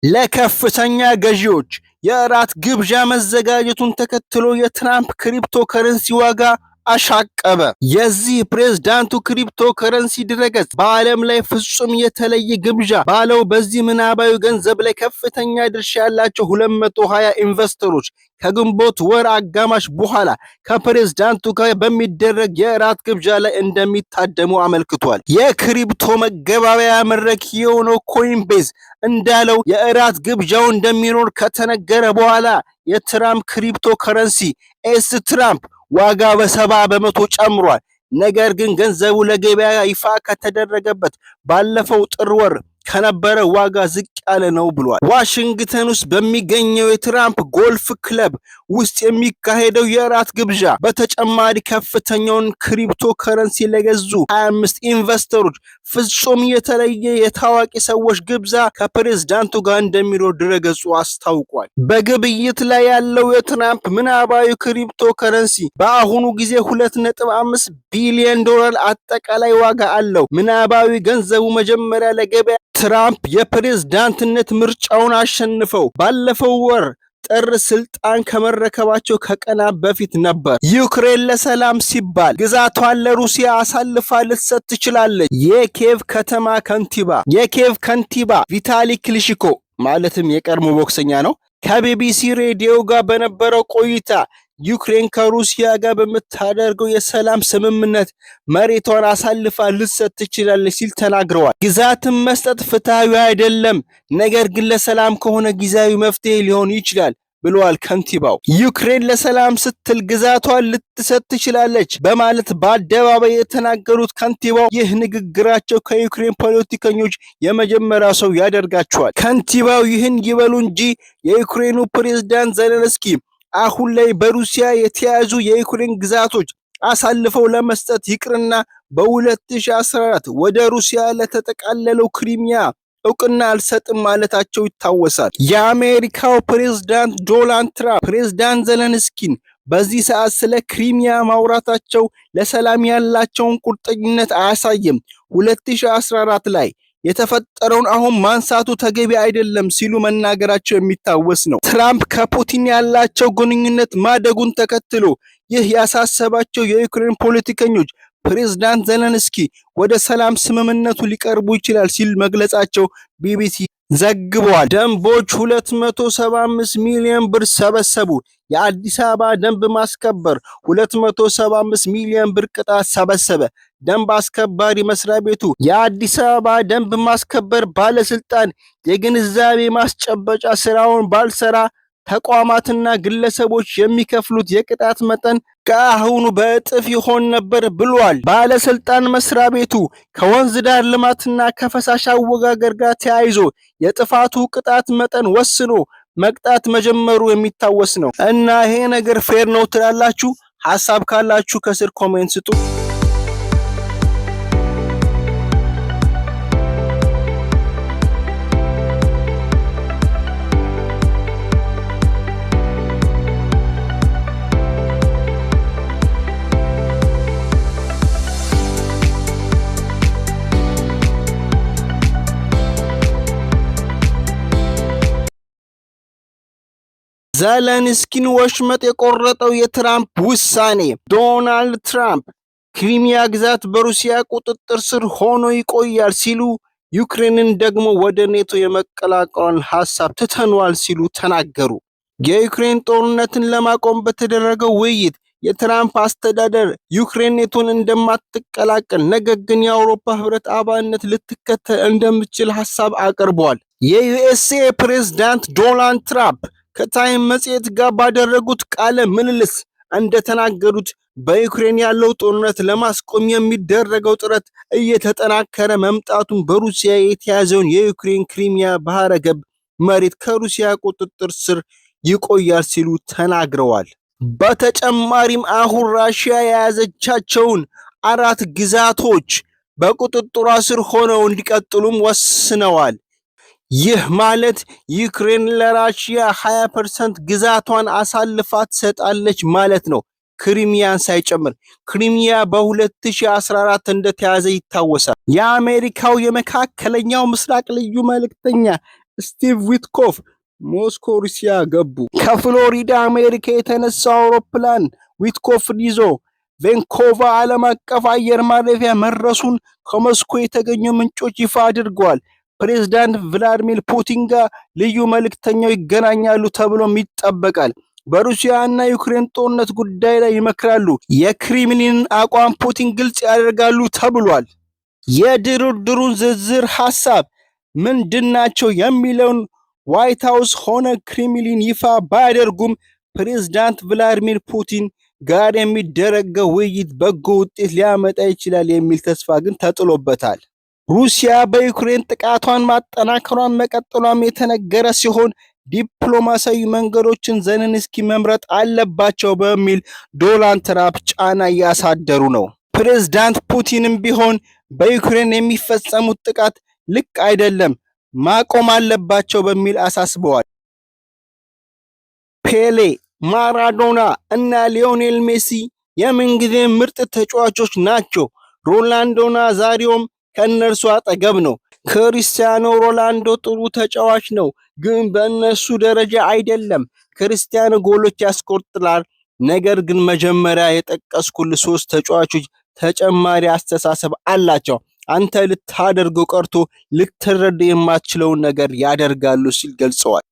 ለከፍተኛ ገዢዎች የእራት ግብዣ መዘጋጀቱን ተከትሎ የትራምፕ ክሪፕቶ ከረንሲ ዋጋ አሻቀበ። የዚህ ፕሬዝዳንቱ ክሪፕቶ ከረንሲ ድረገጽ በዓለም ላይ ፍጹም የተለየ ግብዣ ባለው በዚህ ምናባዊ ገንዘብ ላይ ከፍተኛ ድርሻ ያላቸው 220 ኢንቨስተሮች ከግንቦት ወር አጋማሽ በኋላ ከፕሬዝዳንቱ ጋር በሚደረግ የእራት ግብዣ ላይ እንደሚታደሙ አመልክቷል። የክሪፕቶ መገበያያ መድረክ የሆነው ኮይንቤዝ እንዳለው የእራት ግብዣው እንደሚኖር ከተነገረ በኋላ የትራምፕ ክሪፕቶ ከረንሲ ኤስ ትራምፕ ዋጋ በ70% ጨምሯል። ነገር ግን ገንዘቡ ለገበያ ይፋ ከተደረገበት ባለፈው ጥር ወር ከነበረ ዋጋ ዝቅ ያለ ነው ብሏል። ዋሽንግተን ውስጥ በሚገኘው የትራምፕ ጎልፍ ክለብ ውስጥ የሚካሄደው የእራት ግብዣ በተጨማሪ ከፍተኛውን ክሪፕቶ ከረንሲ ለገዙ 25 ኢንቨስተሮች ፍጹም የተለየ የታዋቂ ሰዎች ግብዣ ከፕሬዝዳንቱ ጋር እንደሚኖር ድረገጹ አስታውቋል። በግብይት ላይ ያለው የትራምፕ ምናባዊ ክሪፕቶ ከረንሲ በአሁኑ ጊዜ 2.5 ቢሊዮን ዶላር አጠቃላይ ዋጋ አለው። ምናባዊ ገንዘቡ መጀመሪያ ለገበያ ትራምፕ የፕሬዝዳንትነት ምርጫውን አሸንፈው ባለፈው ወር ጥር ስልጣን ከመረከባቸው ከቀናት በፊት ነበር። ዩክሬን ለሰላም ሲባል ግዛቷን ለሩሲያ አሳልፋ ልትሰጥ ትችላለች። የኬቭ ከተማ ከንቲባ የኬቭ ከንቲባ ቪታሊ ክሊሽኮ፣ ማለትም የቀድሞ ቦክሰኛ ነው፣ ከቢቢሲ ሬዲዮ ጋር በነበረው ቆይታ ዩክሬን ከሩሲያ ጋር በምታደርገው የሰላም ስምምነት መሬቷን አሳልፋ ልትሰጥ ትችላለች ሲል ተናግረዋል። ግዛትን መስጠት ፍትሐዊ አይደለም፣ ነገር ግን ለሰላም ከሆነ ጊዜያዊ መፍትሄ ሊሆን ይችላል ብለዋል ከንቲባው። ዩክሬን ለሰላም ስትል ግዛቷን ልትሰጥ ትችላለች በማለት በአደባባይ የተናገሩት ከንቲባው ይህ ንግግራቸው ከዩክሬን ፖለቲከኞች የመጀመሪያ ሰው ያደርጋቸዋል። ከንቲባው ይህን ይበሉ እንጂ የዩክሬኑ ፕሬዝዳንት ዘለንስኪ አሁን ላይ በሩሲያ የተያዙ የዩክሬን ግዛቶች አሳልፈው ለመስጠት ይቅርና በ2014 ወደ ሩሲያ ለተጠቃለለው ክሪሚያ እውቅና አልሰጥም ማለታቸው ይታወሳል። የአሜሪካው ፕሬዝዳንት ዶናልድ ትራምፕ ፕሬዝዳንት ዘለንስኪን በዚህ ሰዓት ስለ ክሪሚያ ማውራታቸው ለሰላም ያላቸውን ቁርጠኝነት አያሳይም፣ 2014 ላይ የተፈጠረውን አሁን ማንሳቱ ተገቢ አይደለም ሲሉ መናገራቸው የሚታወስ ነው። ትራምፕ ከፑቲን ያላቸው ግንኙነት ማደጉን ተከትሎ ይህ ያሳሰባቸው የዩክሬን ፖለቲከኞች ፕሬዝዳንት ዘለንስኪ ወደ ሰላም ስምምነቱ ሊቀርቡ ይችላል ሲል መግለጻቸው ቢቢሲ ዘግቧል። ደንቦች 275 ሚሊዮን ብር ሰበሰቡ። የአዲስ አበባ ደንብ ማስከበር 275 ሚሊዮን ብር ቅጣት ሰበሰበ። ደንብ አስከባሪ መስሪያ ቤቱ የአዲስ አበባ ደንብ ማስከበር ባለስልጣን የግንዛቤ ማስጨበጫ ስራውን ባልሰራ ተቋማትና ግለሰቦች የሚከፍሉት የቅጣት መጠን ከአሁኑ በእጥፍ ይሆን ነበር ብሏል። ባለስልጣን መስሪያ ቤቱ ከወንዝ ዳር ልማትና ከፈሳሽ አወጋገር ጋር ተያይዞ የጥፋቱ ቅጣት መጠን ወስኖ መቅጣት መጀመሩ የሚታወስ ነው። እና ይሄ ነገር fair ነው ትላላችሁ? ሀሳብ ካላችሁ ከስር comment ስጡ። ዘለንስኪን ወሽመጥ የቆረጠው የትራምፕ ውሳኔ። ዶናልድ ትራምፕ ክሪሚያ ግዛት በሩሲያ ቁጥጥር ስር ሆኖ ይቆያል ሲሉ፣ ዩክሬንን ደግሞ ወደ ኔቶ የመቀላቀሏን ሀሳብ ትተኗል ሲሉ ተናገሩ። የዩክሬን ጦርነትን ለማቆም በተደረገው ውይይት የትራምፕ አስተዳደር ዩክሬን ኔቶን እንደማትቀላቀል ነገር ግን የአውሮፓ ህብረት አባልነት ልትከተል እንደምትችል ሀሳብ አቅርቧል። የዩኤስኤ ፕሬዝዳንት ዶናልድ ትራምፕ ከታይም መጽሔት ጋር ባደረጉት ቃለ ምልልስ እንደተናገሩት በዩክሬን ያለው ጦርነት ለማስቆም የሚደረገው ጥረት እየተጠናከረ መምጣቱን፣ በሩሲያ የተያዘውን የዩክሬን ክሪሚያ ባህረ ገብ መሬት ከሩሲያ ቁጥጥር ስር ይቆያል ሲሉ ተናግረዋል። በተጨማሪም አሁን ራሽያ የያዘቻቸውን አራት ግዛቶች በቁጥጥሯ ስር ሆነው እንዲቀጥሉም ወስነዋል። ይህ ማለት ዩክሬን ለራሽያ 20% ግዛቷን አሳልፋ ትሰጣለች ማለት ነው፣ ክሪሚያን ሳይጨምር። ክሪሚያ በ2014 እንደተያዘ ይታወሳል። የአሜሪካው የመካከለኛው ምስራቅ ልዩ መልእክተኛ ስቲቭ ዊትኮፍ ሞስኮ ሩሲያ ገቡ። ከፍሎሪዳ አሜሪካ የተነሳው አውሮፕላን ዊትኮፍን ይዞ ቬንኮቫ ዓለም አቀፍ አየር ማረፊያ መድረሱን ከሞስኮ የተገኙ ምንጮች ይፋ አድርገዋል። ፕሬዝዳንት ቭላድሚር ፑቲን ጋር ልዩ መልእክተኛው ይገናኛሉ ተብሎም ይጠበቃል። በሩሲያ እና ዩክሬን ጦርነት ጉዳይ ላይ ይመክራሉ። የክሬምሊንን አቋም ፑቲን ግልጽ ያደርጋሉ ተብሏል። የድርድሩን ዝርዝር ሐሳብ ምንድናቸው የሚለውን ዋይት ሃውስ ሆነ ክሬምሊን ይፋ ባያደርጉም ፕሬዝዳንት ቭላድሚር ፑቲን ጋር የሚደረገው ውይይት በጎ ውጤት ሊያመጣ ይችላል የሚል ተስፋ ግን ተጥሎበታል። ሩሲያ በዩክሬን ጥቃቷን ማጠናከሯን መቀጠሏም የተነገረ ሲሆን ዲፕሎማሲያዊ መንገዶችን ዘለንስኪ መምረጥ አለባቸው በሚል ዶናልድ ትራምፕ ጫና እያሳደሩ ነው። ፕሬዝዳንት ፑቲንም ቢሆን በዩክሬን የሚፈጸሙት ጥቃት ልክ አይደለም፣ ማቆም አለባቸው በሚል አሳስበዋል። ፔሌ፣ ማራዶና እና ሊዮኔል ሜሲ የምንጊዜም ምርጥ ተጫዋቾች ናቸው። ሮናልዶ ናዛሪዮም ከእነርሱ አጠገብ ነው። ክርስቲያኖ ሮናልዶ ጥሩ ተጫዋች ነው፣ ግን በእነሱ ደረጃ አይደለም። ክርስቲያኖ ጎሎች ያስቆጥራል፣ ነገር ግን መጀመሪያ የጠቀስኩልህ ሶስት ተጫዋቾች ተጨማሪ አስተሳሰብ አላቸው። አንተ ልታደርገው ቀርቶ ልትረዳ የማትችለውን ነገር ያደርጋሉ ሲል ገልጸዋል።